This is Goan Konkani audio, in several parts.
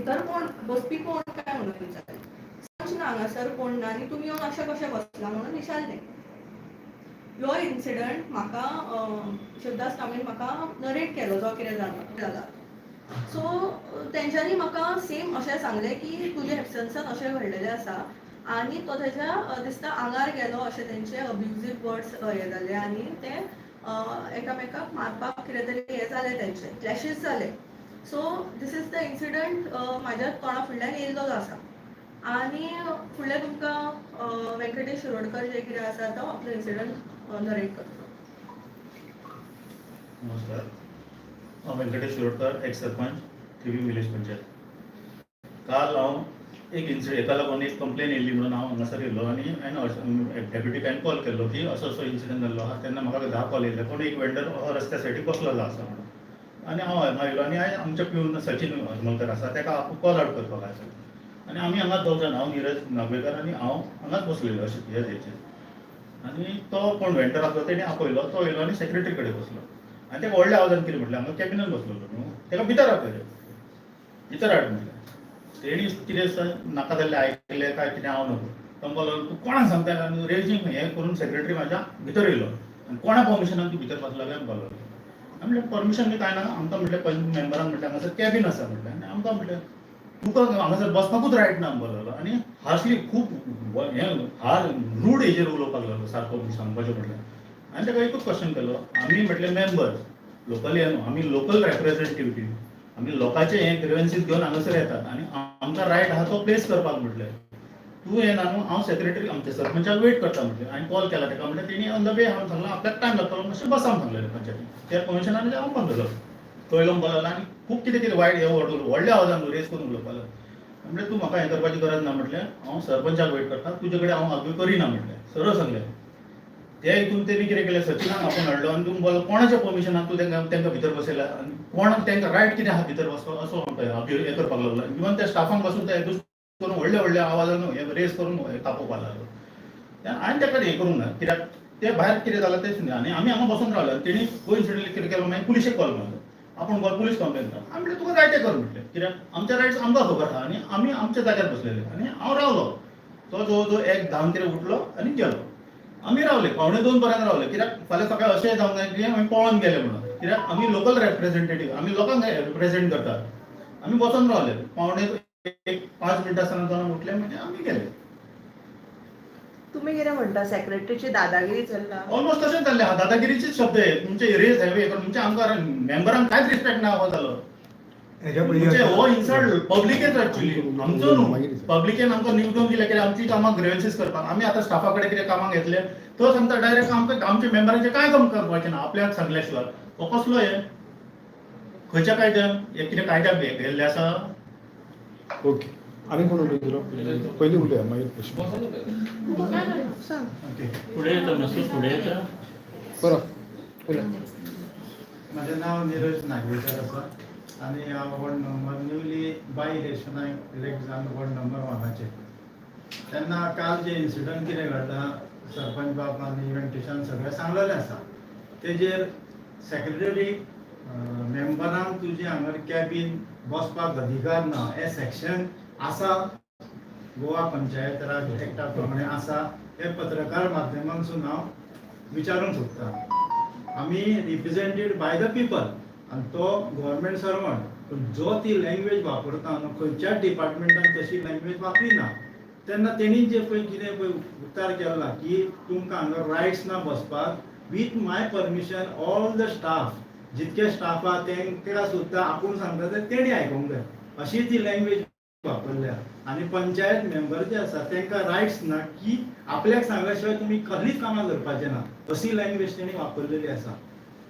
भितर कोण बसपी कोण काय म्हणून विचारलें. सरपंच ना हांगासर कोण ना आनी तुमी येवन अशें कशें बसला म्हणून विचारलें. हो इन्सिडंट म्हाका शिवदास कांबळीन म्हाका नरेट केलो जो कितें जाला. सो तेंच्यांनी म्हाका सेम अशें सांगलें की तुज्या एबसन्सान अशें घडलेलें आसा आनी तो तेज्या दिसता आंगार गेलो, अशें तेंचे अब्युजीव वर्ड्स हे जाले आनी ते एकामेकाक मारपाक कितें तरी हें जालें, तेंचे क्लॅशीस जाले. So this is the incident म्हाज्या तोंडा फुडल्यान येयल्लो आसा. आनी फुडलें तुमकां व्यंकटेश शिरोडकर जे कितें आसा तो आपलो इन्सिडंट नरेट करतलो. नमस्कार, हांव व्यंकटेश शिरोडकर, एक्स सरपंच, थिवी विलेज पंचायत. काल हांव एक इन्सिडंट हेका लागून एक कंप्लेन येयल्ली म्हणून हांव हांगासर येयल्लो आनी हांवें डेप्युटीक हांवें कॉल केल्लो की असो असो इन्सिडंट जाल्लो आहा. तेन्ना म्हाका 10 कॉल येयल्ले, कोण एक वेंडर रस्त्या सायडीक बसलेलो आसा म्हणून. आनी हांव हांगा येयलो आनी हांवें आमच्या पिवन सचिन हरमलकर आसा ताका कॉल आउट करपाक जाय आसलो. आनी आमी हांगा दोग जाण, हांव निरज नागवेकर आनी हांव हांगाच बसलेलो अशें हे हेचेर. आनी तो कोण वेंडर आसलो तेणी आपयलो, तो येयलो आनी सेक्रेटरी कडेन बसलो आनी ताका व्हडल्या आवाजान कितें म्हटलें, हांगा कॅबिनान बसलेलो न्हू, ताका भितर आपयलें, भितर हाड म्हटलें. तेणी कितें नाका जाल्लें आयकलें काय कितें हांव नको, तो म्हणपाक लागलो, तूं कोणाक सांगता? आनी रेजींग हें करून सेक्रेटरी म्हाज्या भितर येयलो आनी कोणा परमिशनान तूं भितर बसला काय म्हणपाक लागलो. हांवें म्हटलें, परमिशन बी कांय ना आमकां, म्हटलें, पंच मेंबरांक म्हटलें, हांगासर कॅबीन आसा म्हटलें. आनी आमकां म्हटलें, तुका हांगासर बसपाकूच रायट ना म्हणपाक लागलो. आनी हार्शली खूब हें हार रूड हेजेर उलोवपाक लागलो सारको सांगपाचें म्हटल्यार. आनी ताका एकूच क्वेश्चन केलो, आमी म्हटलें मेंबर्स लोकली न्हू, आमी लोकल रेप्रेझेंटेटिव्ह, आमी लोकांचे हे ग्रिवन्सीस घेवन हांगासर येतात आनी आमकां रायट आहा तो प्लेस करपाक. म्हटलें, तूं येना न्हू, हांव सेक्रेटरी आमच्या सरपंचाक वेट करता म्हटलें. हांवें कॉल केला ताका, म्हटलें तेणी ऑन the वे हांवें सांगलां, आपल्याक टायम लागतलो, मातशें बसा म्हणून सांगलेलें पंचायतीन. त्या परमिशनान हांव बंद जालो. तो येयलो म्हणपाक लागलो आनी खूब कितें कितें वायट हे व्हडल्या आवाजान रेज करून उलोवपाक लागलो. म्हटलें, तूं म्हाका हें करपाची गरज ना, म्हटलें, हांव सरपंचाक वेट करता, तुजे कडेन हांव आर्ग्यू करिना म्हटलें, सरळ सांगलें. ते हितून तेणी कितें केलें, सचिनाक आपोवन हाडलो आनी तूं बोल कोणाच्या परमिशनान तूं तांकां भितर बसयला आनी कोण तांकां रायट कितें आहा भितर बसपाक, असो हें करपाक लागलो. इवन त्या स्टाफांक पासून ते एब्यूज करून व्हडल्या व्हडल्या आवाजान हे रेज करून हे तापोवपाक लागलो. हांवें ताका हें करूंक ना, कित्याक ते भायर कितें जालां तें आनी आमी हांगा बसून रावले. आनी तेणी कोइन्सिडंटली कितें केलो, मागीर पुलिशेक कॉल मारलो, आपूण गोवा पुलीस कंप्लेन कर. हांवें म्हटलें, तुका जाय तें कर म्हटलें, कित्याक आमचे रायट्स आमकां खबर आहा आनी आमी आमच्या जाग्यार बसलेले. आनी हांव रावलो, तो जवळ जवळ 1:10 कितें उठलो आनी गेलो. आमी रावले, 1:45 पर्यंत रावले, कित्याक फाल्यां सकाळी अशें जावंक जाय की आमी पळोवन गेले म्हणून, कित्याक आमी लोकल रेप्रेझेंटेटीव, आमी लोकांक रिप्रेझेंट करतात. आमी बसून रावले, 12:45, 5 मिनटां आसतना दोनांक उठले म्हणजे आमी गेले. तुम्ही कितें म्हणटा, सेक्रेटरीची दादागिरी चल्ला? ऑलमोस्ट तशेंच जाल्लें आहा, दादागिरीचेच शब्द हे तुमचे रेज हायवे म्हणजे आमकां मेंबरांक कांयच रिस्पेक्ट ना हो जालो. हेच्या पयलीं म्हणजे हो इन्सल्ट पब्लिकेच ऍक्च्युली आमचो न्हू. मागीर पब्लिकेन आमकां निवडून दिले कित्याक आमची कामां ग्रिवन्सीस करपाक. आमी आतां स्टाफा कडेन कितें कामां घेतले, तो सांगता डायरेक्ट आमकां आमच्या मेंबरांचें कांय काम करपाचें ना आपल्याक सांगल्या शिवाय. हो कसलो हे खंयच्या कायद्यान हे कितें कायद्याक गेल्ले आसा? ओके, आनी कोण उलयतलो? पयलीं उलया, मागीर प्रश्न. सांग. फुडें येता, मातसो फुडें येता. बरो, उलय. म्हजें नांव निरज नागवेकर आसा आनी हांव वॉर्ड नंबर न्यूली बाय इलेक्शनाक इलेक्ट जावन वॉर्ड नंबर 1आचेर. तेन्ना काल जे इन्सिडंट कितें घडला, सरपंच बाब आनी व्यंकटेशान सगळें सांगलेलें आसा. तेजेर सेक्रेटरी मेंबरांक तुजे हांगर कॅबीन बसपाक अधिकार ना हें सेक्शन आसा, गोवा पंचायत राज एक्टा प्रमाणे आसा, हें पत्रकार माध्यमांतसून हांव विचारूंक सोदतां. आमी रिप्रेझेंटेड बाय the people आनी तो गव्हर्मेंट सर्वंट, पूण जो ती लँग्वेज वापरता न्हू, खंयच्याच डिपार्टमेंटान तशी लँग्वेज वापरिना. तेन्ना तेणी जे पळय कितें पळय उतार केला की तुमकां हांगा रायट्स ना बसपाक, with my permission all the staff, जितके स्टाफ आहा तेंकां सुद्दां आपूण सांगता ते तेणी आयकोंक जाय अशी ती लँग्वेज वापरल्या. आनी पंचायत मेंबर जे आसा तेंकां रायट्स ना की आपल्याक सांगल्या शिवाय तुमी कसलीच कामां करपाचें ना, अशी लँग्वेज तेणी वापरलेली आसा.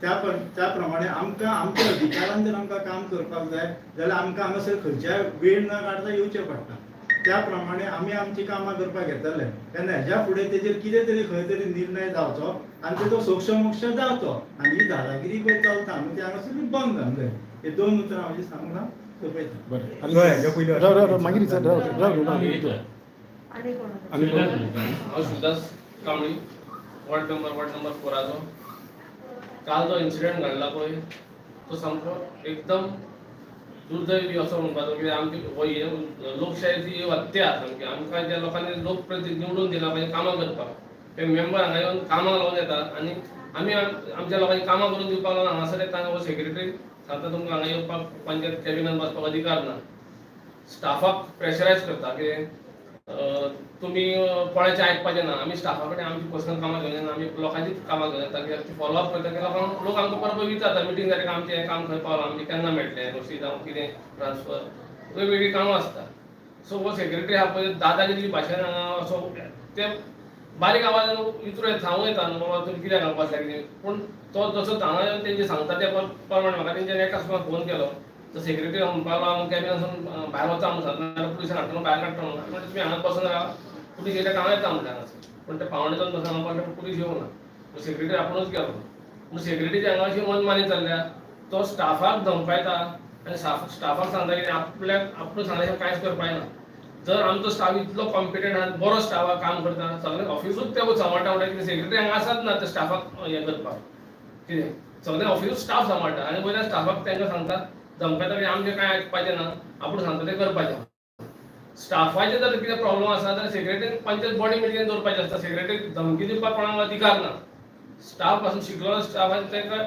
त्या प्रमाणे आमकां आमच्या अधिकारान जर आमकां काम करपाक जाय जाल्यार आमकां हांगासर खंयच्याय वेळ न काडता येवचें पडटा. त्या प्रमाणे आमी आमची कामां करपाक येतले. तेन्ना हेज्या फुडें तेजेर कितें तरी खंय तरी निर्णय जावचो आनी तेजो सोक्षमोक्ष जावचो आनी ही दादागिरी पळय चलता न्हू ती हांगासर बंद जावंक जाय. हे दोन उतरां म्हजी सांगून हांव सोंपयता. बरें. हय, हेच्या पयलीं. राव राव राव, मागीर विचार. राव राव राव. आनी कोण? आनी कोण? हांव शिवदास कांबळी, वॉर्ड नंबर 4आचो. काल जो इन्सिडंट घडला पळय, तो सामको एकदम दुर्दैवी असो म्हणपाचो कित्याक आमची हो हे लोकशायेची ही हत्या सामकी. आमकां ज्या लोकांनी लोकप्रतिनिधी निवडून दिला पाहिजे कामां करपाक, ते मेंबर हांगा येवन कामाक लावन येता आनी आमी आमच्या लोकांनी कामां करून दिवपाक लागून हांगासर येता आनी हो सेक्रेटरी सांगता तुमकां हांगा येवपाक, पंचायत कॅबिनान बसपाक अधिकार ना. स्टाफाक प्रेशरायज करता की तुमी कोणाचें आयकपाचें ना. आमी स्टाफा कडेन आमची पर्सनल कामां घेवन येना, आमी लोकांचीच कामां घेवन येता कित्याक ती फॉलो अप करता की लोकांक, लोक आमकां परत विचारता मिटींग जाली काय आमचें हें काम खंय पावलां, आमचें केन्ना मेळटलें एनओसी जावं कितें ट्रान्सफर, वेगवेगळीं कामां आसता. सो हो सेक्रेटरी आहा पळय, दादागिरी भाशेन हांगा असो ते बारीक आवाजान विचारू येता, सांगू येता न्हू बाबा तुमी कित्याक हांगा बसल्या कितें. पूण तो जसो हांगा येवन तेंचे सांगता त्या प्रमाणे म्हाका तेंच्यानी एका सुमार फोन केलो. तो सेक्रेटरी म्हणपाक लागलो आमी कॅबिनासून भायर वचा म्हणून सांगता, नाल्यार पुलिसान हाडटा म्हणून, भायर काडटा म्हणून. म्हणटा तुमी हांगा बसून रावा, पुलीस येयले हांव येता म्हणटा हांगासर. पूण ते पावणे दोन बसून हांगा पडले, पूण पुलीस येवंक ना. सेक्रेटरी आपुणूच गेलो. पूण सेक्रेटरीची हांगा अशी मनमानी चल्ल्या, तो स्टाफाक धमकायता आनी स्टाफाक सांगता की आपल्याक आपूण सांगल्या कांयच करपाक ना. जर आमचो स्टाफ इतलो कॉम्पिटंट आहा, बरो स्टाफ आहा, काम करता, सगळे ऑफिसूच ते सांबाळटा म्हणटा कितें सेक्रेटरी हांगा आसात ना ते स्टाफाक हें करपाक कितें, सगळे ऑफिसूच स्टाफ सांबाळटा आनी वयल्यान स्टाफाक तांकां सांगता, धमकायता की आमचें कांय आयकपाचें ना, आपूण सांगता तें करपाचें. स्टाफाचे जर कितें प्रॉब्लम आसा जाल्यार सेक्रेटरीन पंचायत बॉडी मिटींग दवरपाचें आसता. सेक्रेटरी धमकी दिवपाक कोणाक अधिकार ना. स्टाफ पासून शिकलो स्टाफान तांकां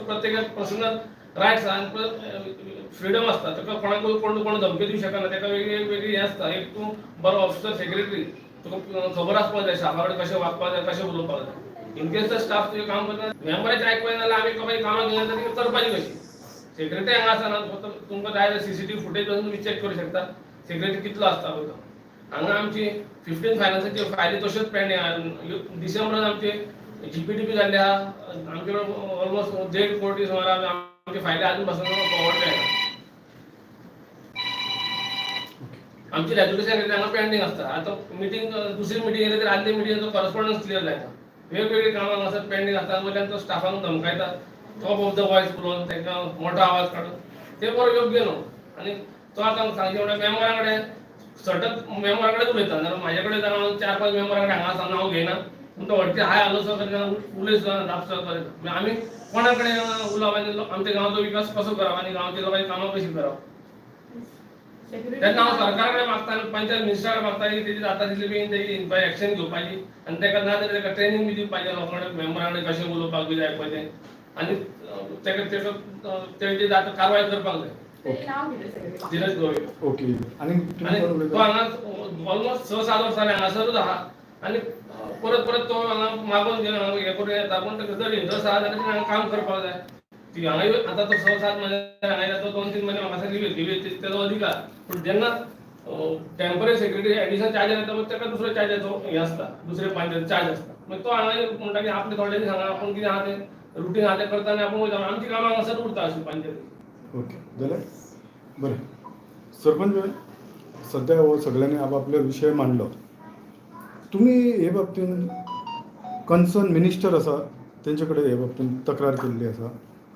प्रत्येकाक पर्सनल रायट्स आनी फ्रिडम आसता. ताका कोणाकूय कोण कोण धमकी दिवंक शकना. ताका वेगळी वेगळी हें आसता. एक तूं बरो ऑफिसर सेक्रेटरी, तुका खबर आसपाक जाय स्टाफा कडेन कशें वागपाक जाय, कशें उलोवपाक जाय. इनकेस जर स्टाफ तुजें काम करता, मेंबराचें आयकपाक जाल्यार आमी कोणाक कामाक घेयना जाल्यार करपाची कशी? सेक्रेटरी हांगा आसना, फक्त तुमकां जाय जाल्यार सीसीटीव्ही फुटेज पासून तुमी चॅक करूं शकता सेक्रेटरी कितलो आसता पळय तो. हांगा आमची 15 फायनान्साची फायली तश्योच पेंडींग आहा. डिसेंबरान आमची जीपीडीपी जाल्ली आहा. आमचे कडेन ऑलमोस्ट 1.5 कोटी सुमार आमची फायली अजून पासून फॉरवर्ड जायना. आमची रेजोल्युशन हांगा पेंडींग आसता. आतां मिटींग, दुसरी मिटींग येयली तरी आदली मिटींगेचो कॉरस्पॉन्डन्स क्लियर जायना. वेगवेगळी कामां हांगासर पेंडींग आसता. वयल्यान तो स्टाफांक धमकायता, टॉप ऑफ the voice उलोवन तांकां मोठो आवाज काडून, ते बरो योग्य न्हू. आनी तो आतां सांगचें म्हणल्यार मेंबरा कडेन सटत, मेंबरा कडेन उलयता. नाल्यार म्हाजे कडेन जाल्यार हांव चार पांच मेंबरा कडेन हांगा आसा, नांव घेयना, पूण तो हटके हाय हॅलो सो करिना, उलय सुद्दां, जाप सुद्दां करिना. मागीर आमी कोणा कडेन उलोवप आनी आमच्या गांवचो विकास कसो करप आनी गांवच्या लोकांची कामां कशी करप? तेन्ना हांव सरकारा कडेन मागता आनी पंचायत मिनिस्टरा कडेन मागता की तेजी जाता तितली बेगीन तेजी इन्क्वायरी एक्शन घेवपाची आनी ताका ना जाल्यार ताका ट्रेनींग बी दिवपाचें, लोकां कडेन मेंबरा कडेन कशें उलोवपाक बी जाय पळय तें, आनी ताका ताका तेजी जाता कारवाय करपाक जाय. नाव कितें सेक्रेटरी? धीरज गवळी. ओके, आनी तुमी आनी कोण तो उलयता? हांगा ऑलमोस्ट 6-7 वर्सां जालीं हांगासरूच आहा आनी परत परत तो हांगा मागून घेवन हांगा हें करून येता. पूण ताका जर इंट्रस्ट आहा जाल्यार हांगा काम करपाक जाय. ती हांगा येवन आतां तो 6-7 म्हयने हांगा येता, तो 2-3 म्हयने म्हाका लिव्ह लिव्ह तेजो अधिकार. पूण जेन्ना टेम्पररी सेक्रेटरी एडिशनल चार्ज येता, मागीर ताका दुसरो चार्जाचो हें आसता, दुसरे पंचायत चार्ज आसता. मागीर तो हांगा येवन म्हणटा की आपले थोडे दीस हांगा आपूण कितें आहा तें रुटीन आहा तें करता आनी आपूण वयता. आमची कामां हांगासर उरता अशी पंचायती. ओके, जालें, बरें. सरपंच, सध्या हो सगळ्यांनी आपापले विशय मांडलो. तुमी हे बाबतीन कन्सर्न मिनिस्टर आसा तेंचे कडेन हे बाबतीन तक्रार केल्ली आसा?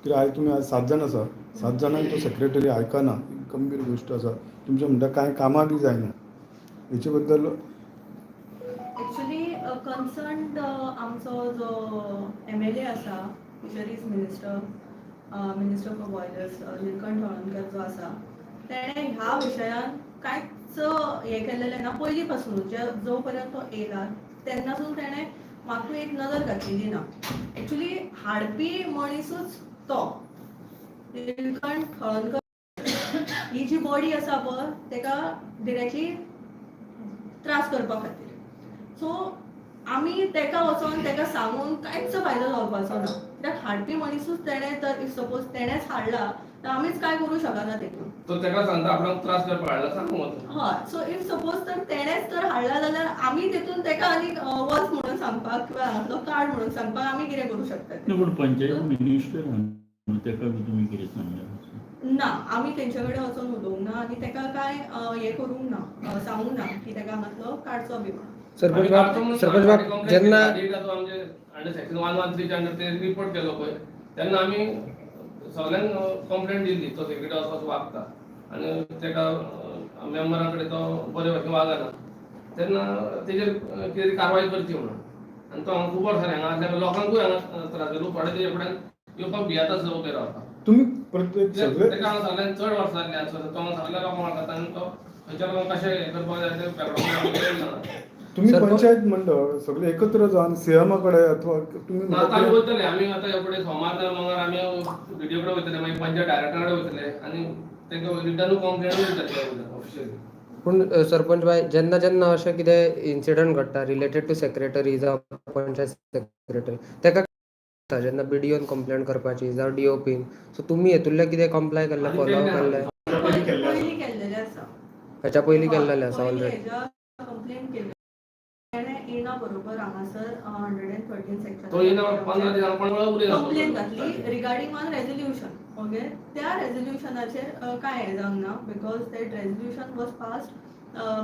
कित्याक आयज तुमी आज सात जाण आसा, सात जाणांक तो सेक्रेटरी आयकना, ही गंभीर गोश्ट आसा. तुमच्या म्हणटा कांय कामां बी जायना हेचे बद्दल. एक्चुली कन्सर्न आमचो जो एमएलए आसा, Fisheries Minister, Minister for Boilers Nilkanth Halarnkar जो आसा, तेणें ह्या विशयान कांयच हें केलेलें ना. पयलीं पासून जे जो पर्यंत तो येयला तेन्नासून तेणें मातूय एक नदर घातलेली ना. एक्चुली हाडपी मनीसूच तो निलकंठ हळर्णकर. ही जी बॉडी आसा पळय, तेका डिरेक्टली त्रास करपा खातीर. सो आमी तेका वचोन तेका सांगून कांयच फायदो जावपाचो ना, कित्याक हाडपी मनीसूच तेणें. तर if suppose तेणेंच हाडला तर आमीच कांय करूं शकना तितून. तो ताका सांगता आपणाक त्रास करपाक हाडला, सांगू वचून. हय, सो if suppose तर तेणेंच तर हाडला जाल्यार आमी तितून तेका आनी वच म्हणून सांगपाक किंवा हांगांतलो काड म्हणून सांगपाक आमी कितें करूं शकता? न्ही, पूण पंचायत मिनिस्टर आहा न्हू, तेका बी तुमी कितें सांगलें? ना, आमी तेंचे कडेन वचोन उलोवंक ना आनी तेका कांय हें करूंक ना, सांगूंक ना की तेका हांगांतलो काडचो बी म्हणून. सरपंच बाब, सरपंच बाब, जेन्ना आमचे अंडर सेक्शन 113च्या अंडर ते रिपोर्ट केलो पळय, तेन्ना आमी सगळ्यांक कंप्लेंट दिल्ली, तो सेक्रेटरी असो असो वागता आनी तेका मेंबरां कडेन तो बरे भशेन वागना, तेन्ना तेजेर कितें कारवाय करची म्हणून. आनी तो हांगा खूब वर्सां हांगा आसल्यार लोकांकूय हांगा त्रास जालो. थोडे तेजे फुड्यान येवपाक भियेता सुद्दां उबे रावपाक. तुमी प्रत्येक सगळे ताका हांगा सगळ्यांत चड वर्सां जाल्लीं आसा, तो हांगा सगळ्या लोकांक वळखता आनी तो खंयच्या लोकांक कशें हें करपाक जाय तें बॅकग्रावंड ना. तुम्ही सरपंच- पंचायत मंडळ सगळे एकत्र जावन सीएमा कडेन अथवा तुम्ही ना, आता आमी वयतले, आमी आतां ह्या फुडें सोमार ना मंगळार आमी बीडीओ कडेन वयतले, मागीर पंचायत डायरेक्टरा कडेन वयतले आनी तांकां रिटर्नू कंप्लेनूय दितले ऑफिशियली. पूण सरपंच बाय, जेन्ना जेन्ना अशें कितें इन्सिडंट घडटा रिलेटेड टू सेक्रेटरी जावं पंचायत सेक्रेटरी, तेका कितें जेन्ना बीडीओन कंप्लेन करपाची जावं डीओपीन, सो तुमी हेतूंतल्यान कितें कंप्लाय केल्लें, आनी फॉलो केल्लें आहा. केल्लें? हाच्या पयलीं केल्लें आसा. पयलीं केल्लेलें आसा. हेच्या पयलीं केल्लेलें आसा पयलीं ऑलरेडी? हेज्या कंप्लेन केल्ली. तेणें येयना बरोबर हांगासर 113 सेक्शन तो येयना 15 दिसांक कोण उलयना. कंप्लेन घातली रिगार्डींग ऑन रेजोल्युशन. ओके, त्या रेजोल्युशनाचेर कांय हें जावंक ना because that resolution was passed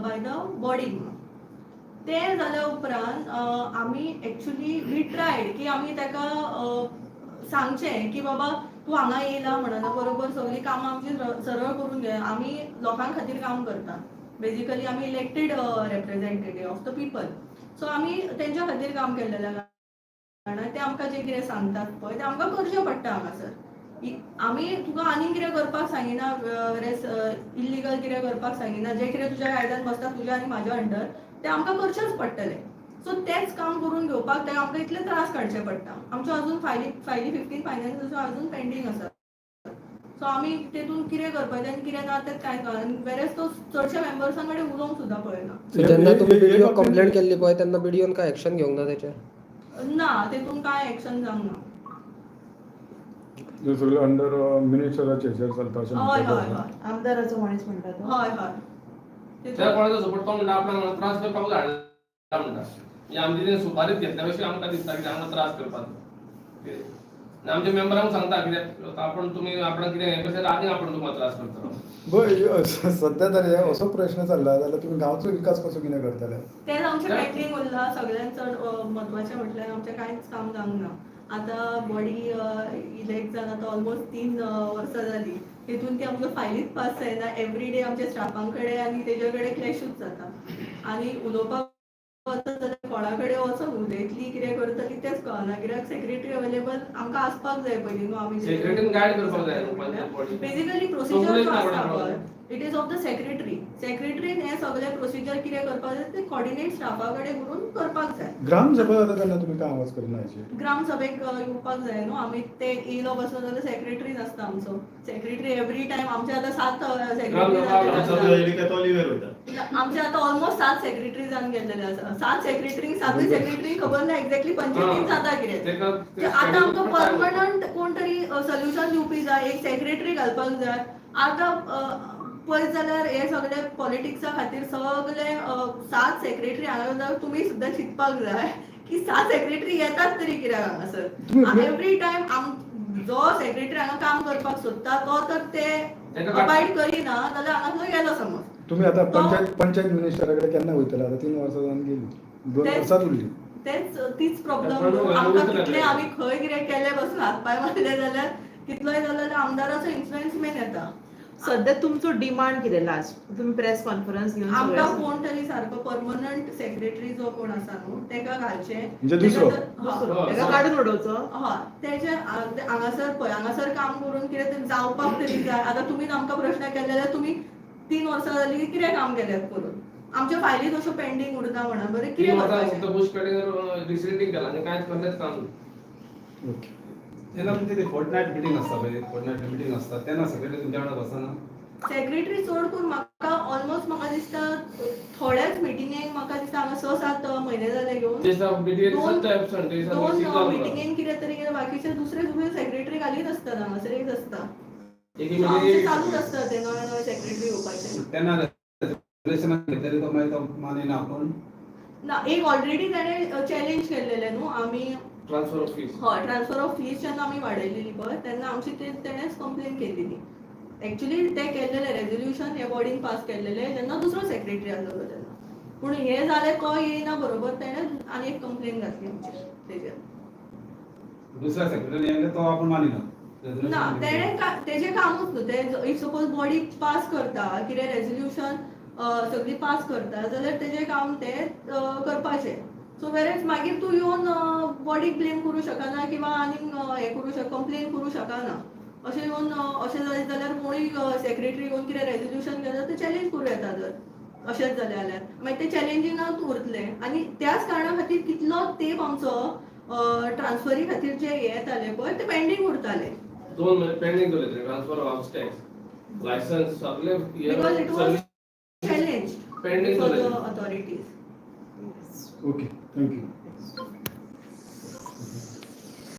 by the body. तें जाल्या उपरांत आमी एक्चुली we tried की आमी ताका सांगचें की बाबा तूं हांगा येयला म्हणना बरोबर सगळीं कामां आमची सरळ करून घे. आमी लोकां खातीर काम करता, बेजिकली आमी elected representative of the people, so आमी तेंच्या खातीर काम केल्लेलें कारणान ते आमकां जें कितें सांगतात पळय तें आमकां करचें पडटा हांगासर. आमी तुका आनीक कितें करपाक सांगिना, रेस इल्लिगल कितें करपाक सांगिना. जें कितें तुज्या कायद्यान बसता तुज्या आनी म्हाज्या अंडर, तें आमकां करचेंच पडटलें. सो तेंच काम करून घेवपाक ते आमकां इतले त्रास काडचे पडटा. आमच्यो अजून फायली फायली 15 फायनान्साच्यो अजून पेंडींग आसा. सो आमी तेतून कितें करपाचें आनी कितें ना तें कांय कळना. वेरेज तो चडश्या मेंबर्सां कडेन उलोवंक सुद्दां पळयना. सो जेन्ना तुमी हे बीडीओ बाबतींत- कंप्लेन केल्ली पळय तेन्ना बीडीओन काय एक्शन घेवंक ना तेचेर? ना, तेतून कांय एक्शन जावंक ना. जे सगळे अंडर मिनिस्टराचे हेचेर चलता अशें हय म्हणटा. हय हय आमदाराचो मनीस म्हणटा तो. हय हय त्या तेतून कोणाचो सपोर्ट, तो म्हणटा आपणाक त्रास करपाक धाडला म्हणटा. म्हणजे आमची तें सुपारीच घेतल्या कशी आमकां दिसता कित्याक आमकां त्रास करपाक. आनी आमच्या मेंबरांक सांगता कित्याक आपूण तुमी आपणाक कितें हें कशें आनी आपूण तुमकां त्रास करतलो. बरं, सध्या तरी असो प्रश्न चल्ला जाल्यार तुमी गांवचो विकास कसो कितें करतले? तेच आमचें पेंडींग उरलां. सगळ्यांत चड म्हत्वाचें म्हटल्यार आमचें कांयच काम जावंक ना. आतां बॉडी इलेक्ट जावन आतां ऑलमोस्ट 3 वर्सां जालीं, तितून ती आमकां फायलीच पास जायना. एवरी डे आमच्या स्टाफां कडेन आनी तेजे कडेन क्लॅशूच जाता आनी उलोवपाक वचत जाल्यार कोणा कडेन वचोन उलयतली, कितें करतली तेंच कळना, कित्याक सेक्रेटरी अवेलेबल आमकां आसपाक जाय पयलीं न्हू. आमी सेक्रेटरीन गायड करपाक जाय न्हू पंचायत बॉडी. बेसिकली प्रोसिजर जो आसता पळय, it is of the secretary. सेक्रेटरीन हें सगळें प्रोसिजर कितें करपाक जाय तें कॉर्डिनेट स्टाफा कडेन करून करपाक जाय. ग्रामसभा जाता तेन्ना तुमी काय आवाज करिना हेचेर? ग्रामसभेक येवपाक जाय न्हू. आमी ते येयलो बसलो जाल्यार सेक्रेटरी नासता आमचो. सेक्रेटरी एवरी टायम आमचे आतां 7 सेक्रेटरी. ग्रामसभा येयली काय तो लिव्हर वयता. आमचे आतां ऑलमोस्ट 7 सेक्रेटरी जावन गेल्लेले आसा. 7 सेक्रेटरींक, सातूय सेक्रेटरींक खबर ना एक्झॅक्टली पंचायतीन जाता कितें. तेका ते आतां आमकां परमनंट कोण तरी सोल्युशन दिवपी जाय, एक सेक्रेटरी घालपाक जाय. आतां पळयत जाल्यार हे सगळे पॉलिटिक्सा खातीर सगळे 7 सेक्रेटरी हांगा जाल्यार तुमी सुद्दां चिंतपाक जाय की 7 सेक्रेटरी येतात तरी कित्याक हांगासर. तुमी एवरी टायम जो सेक्रेटरी हांगा काम करपाक सोदता तो तर ते तेका अबायड करिना जाल्यार हांगासर गेलो समज. तुमी आतां पंचायत पंचायत मिनिस्टरा कडेन केन्ना वयतले? आतां 3 वर्सां जावन गेली, 2 वर्सांच उरली. तेच तीच प्रॉब्लम पण आमकां. वयतले. कितले आमी खंय कितें केलें बसून हात पांय मारले जाल्यार कितलोय जालो जाल्यार आमदाराचो इन्फ्लुएन्स मेन येता. सध्या तुमचो डिमांड कितें लास्ट तुमी प्रेस कॉन्फरन्स घेवन आमकां सगळें कोण तरी सारको परमनंट सेक्रेटरी जो कोण आसा न्हू तेका घालचें. म्हणजे दुसरो. दुसरो हय. तेका काडून उडोवचो. हय, तेजे हांगासर पळय, हांगासर काम करून कितें तरी जावपाक तरी जाय. आतां तुमीच आमकां प्रश्न केले जाल्यार तुमी 3 वर्सां जालीं कितें काम केल्यात करून आमच्यो फायली तश्यो पेंडींग उरता म्हणा बरें 3 कितें वर्सां करपाचें? फक्त बुश कटिंग रिसिल्टींग केलां आनी कांयच कसलेंच काम ना. ओके. जेन्ना तुमची ती फोर्टनायट मिटींग आसता पळय, फोर्टनायट मिटींग आसता तेन्ना सेक्रेटरी तुमच्या वांगडा बसना? सेक्रेटरी चड करून म्हाका ऑलमोस्ट म्हाका दिसता थोड्याच मिटिंगेक, म्हाका दिसता हांगा 6-7 म्हयने जाले घेवन ते दिसा बीडीए दोन सद्दां एबसंट, ते दिसा दोन sick जावन मिटिंगेन कितें तरी कितें, बाकीचे दुसरे दुसरे सेक्रेटरी घालीत आसतात, हांगासर येयत आसता. एक सो आमचें मिटींग चालूच आसता ते नवे नवे सेक्रेटरी येवपाचे. तेन्ना रेजोल्युशन घेतलें तो मागीर तो मानिना आपूण. ना, एक ऑलरेडी ताणें चॅलेंज केल्लेलें न्हू आमी. Transfer of fees. हय, ट्रान्सफर ऑफ फीस जेन्ना आमी वाडयलेली पळय तेन्ना आमची तेणेच कंप्लेन केल्लेली. एक्चुली ते केल्लेले रेजोल्युशन हे बॉडीन पास केल्लेले जेन्ना दुसरो सेक्रेटरी आसलेलो तेन्ना, पूण हे जालें तो येयना बरोबर तेणें आनी एक कंप्लेन घातली आमचेर तेजेर. दुसऱ्या सेक्रेटरी येयले तो आपूण मानिना. ना, तेणें तेजें कामूच न्हू तें. If suppose body पास करता कितें रेजोल्युशन सगळी पास करता जाल्यार तेजें काम तें करपाचें. सो वेरेज मागीर तूं येवन बॉडीक ब्लेम करूं शकना किंवा आनीक हें करूं शक कंप्लेन करूं शकना. अशें येवन अशें जालें जाल्यार कोणूय सेक्रेटरी येवन कितें रेजोल्युशन घेता तें चॅलेंज करूं येता जर अशेंच जालें जाल्यार मागीर तें चॅलेंजिंगाक उरतलें आनी त्याच कारणा खातीर कितलो तेंप आमचो ट्रान्सफरी खातीर जे हे येताले पळय ते पेंडींग उरताले. 2 म्हयने पेंडींग दवरले transfer of house tax, licence सगळे. Because it was challenge pending for the दवरले. Authorities. Okay, thank you.